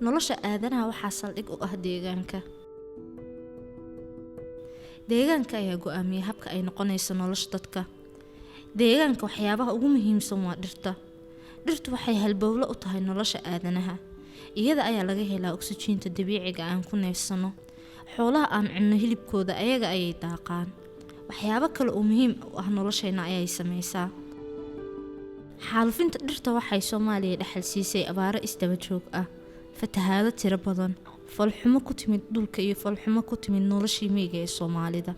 Nolosha aadanaha waxaa saldhig u ah deegaanka. Deegaanka ayaa go'aamiya habka ay noqonayso nolosha dadka. Deegaanka waxyaabaha ugu muhiimsan waa dhirta. Dhirtu waxay halbowle u tahay nolosha aadanaha. Iyada ayaa laga helaa oksijiinta dabiiciga aan ku neefsano. Xoolaha aan cunno hilibkooda ayaga ayay daaqaan. Waxyaabo kale oo muhiim u ah nolosheena ayay sameysaa. Xaalufinta dhirta waxay Soomaaliya dhaxal siisay abaaro isdaba joog ah, fatahaado tiro badan, falxumo ku timid dhulka iyo falxumo ku timid noloshii miyiga ee Soomaalida.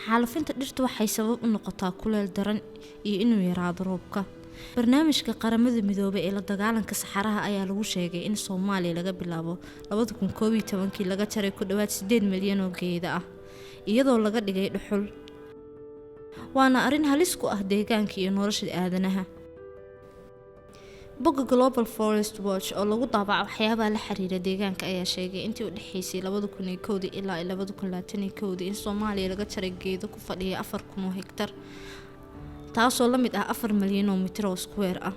Xaalufinta dhirta waxay sabab u noqotaa kuleel daran iyo inuu yaraado roobka. Barnaamijka Qaramada Midoobay ee la dagaalanka saxaraha ayaa lagu sheegay in Soomaaliya laga bilaabo 2011kii laga jaray ku dhawaad 8 milyan oo geeda ah, iyadoo laga dhigay dhuxul. Waana arrin halis ku ah deegaanka iyo nolosha aadanaha. Bogga Global Forest Watch oo lagu daabaco waxyaabaha la xiriira deegaanka ayaa sheegay intii u dhaxeysay 2001dii ilaa 2021dii in Soomaaliya laga jaray geedo ku fadhiya 4,000 oo hektar, taasoo la mid ah 4 milyan oo mitir oo square ah.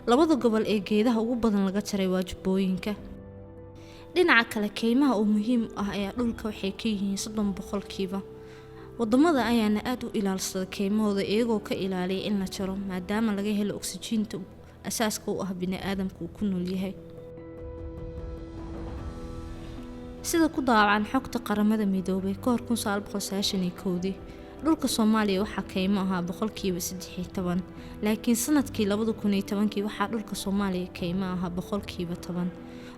Labada gobol ee geedaha ugu badan laga jaray waa Jubbooyinka. Dhinaca kale, keymaha oo muhiim u ah ayaa dhulka waxay ka yihiin 30%. Wadamada ayaana aad u ilaalsada keymahooda iyagoo ka ilaaliya in la jaro, maadaama laga helo oksijiinta asaaska u ah bini'aadamka uu ku nool yahay. Sida ku daawacan xogta Qaramada Midoobay, ka hor 1991dii dhulka Soomaaliya waxaa keymo ahaa 13%, laakiin sanadkii 2010kii waxaa dhulka Soomaaliya keymo ahaa 10%,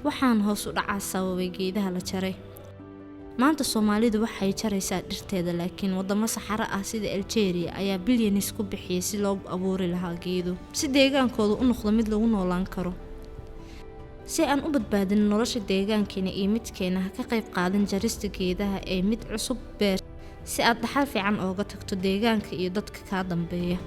waxaana hoos u dhacaa sababay geedaha la jaray. Maanta Soomaalidu waxay jaraysaa dhirteeda, laakiin wadamo saxaro ah sida Algeria ayaa bilyanis ku bixiyay si loo abuuri lahaa geedo si deegaankooda u noqdo mid lagu noolaan karo. Si aan u badbaadin nolosha deegaankeena iyo midkeena, ha ka qayb qaadan jarista geedaha ee mid cusub beer si aad dhaxal fiican ooga tagto deegaanka iyo dadka kaa dambeeya.